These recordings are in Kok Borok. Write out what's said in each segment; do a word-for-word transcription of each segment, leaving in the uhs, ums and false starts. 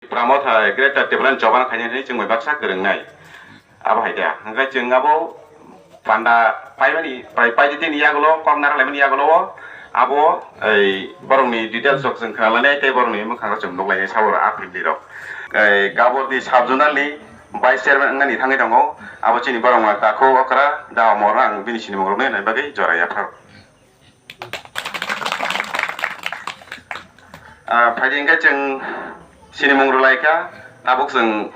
Tipra Motha Greater Tipraland chobana khainai hinwi chwng bai baksa kwrwngnai. Abo hai da. Hwnkhe chwng abo panda paimani, pai, paidi tini yagulo, kok narwk laimani yagulo o, abo ei borokni details rok chwng khna lainai tei borokni mwkhang rok chwng nuk lainai sabo rok a family rok. Ei Gabordi sub zonal ni vice chairman wngnani thangwi tongo, abo chini borok ma takhuk okra da omor ang bini sinimung rokno nai bagwi jora yaphar. Ah, phaidi hwnkhe chwng sinimung rwlaikha, tabuk chwng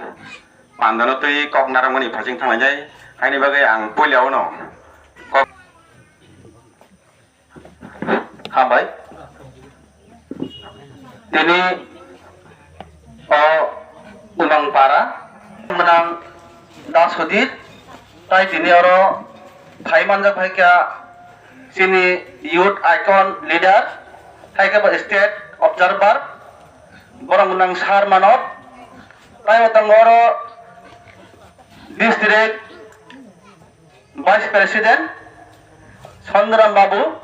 pandano twi kok narwkmani phaising thanglainai, haini bagwi ang puila uno kok. Hambai. Tini o Umangpara gwnang Das Hudir, tai tini oro phai manjak phaikha chini youth icon leader, hai khe bo state observer, borok gwnang Sar Manot, tai bo tongo oro district Vice President Sondoram Babu,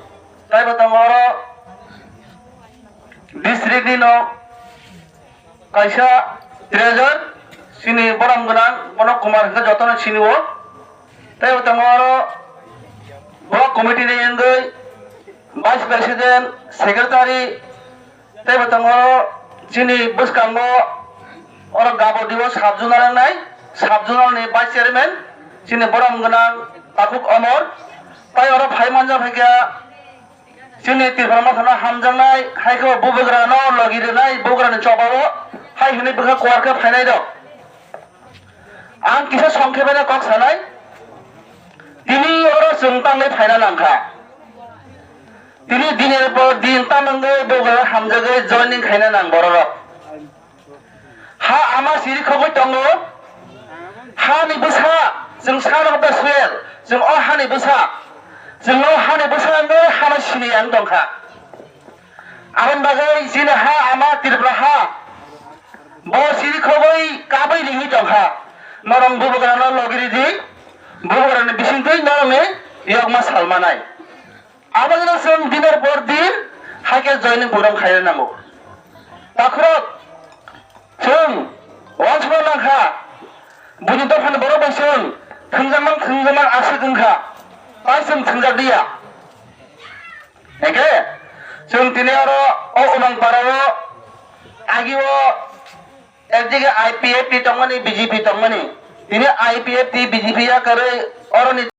tai bo tongo oro district ni no kaisa treasurer, chini borom gwnang, bono Kumar hwnkhe jotono sinio. Tai bo tongo oro block committee ni wngwi Vice President, Secretary, tei bo tongo chini bwskango oro Gabordi o sub zonal wngnai, sub zonal ni vice chairman chini borom gwnang Takhuk Omor, tai oro phai manja phaikha chini Tipra Mothano hamjaknai, hai khe bubagrano logi rwnai, bubagrani chobao hai hwnwi bwkha kuar khe phainai rok. Ang kisa songkhe bai kok sanai, tini oro chwng tangwi phaina nangkha. Tini dinir por din tamangwi bubagra hamjagwi joining khaina nang bororok. Ha ama siri khogwi tongo. Hani bwsa, chwng son of the soil, chwng o hani bwsa, chwng o hani bwsa wngwi hano sini ang tongkha. Aboni bagwi chini ha ama Tripura ha, bo siri khogwi kabwi ringwi tongkha. Norok bubagrano logi ridi, bubagrani bisingtwi norokni yokma salmanai. Aboni no chwng dinor por din hai khe joining program khaina nango. Takhurok chwng wansukna nangkha, buini dophani borok bai chwng thwngjakmang thwngjakmang aswk wngkha, tai chwng thwngjak liya. Hwnkhe chwng tini oro o Umangpara o agi o ekdige I P F T tongmani, B J P tongmani, tini I P F T, B J P ya kwrwi oroni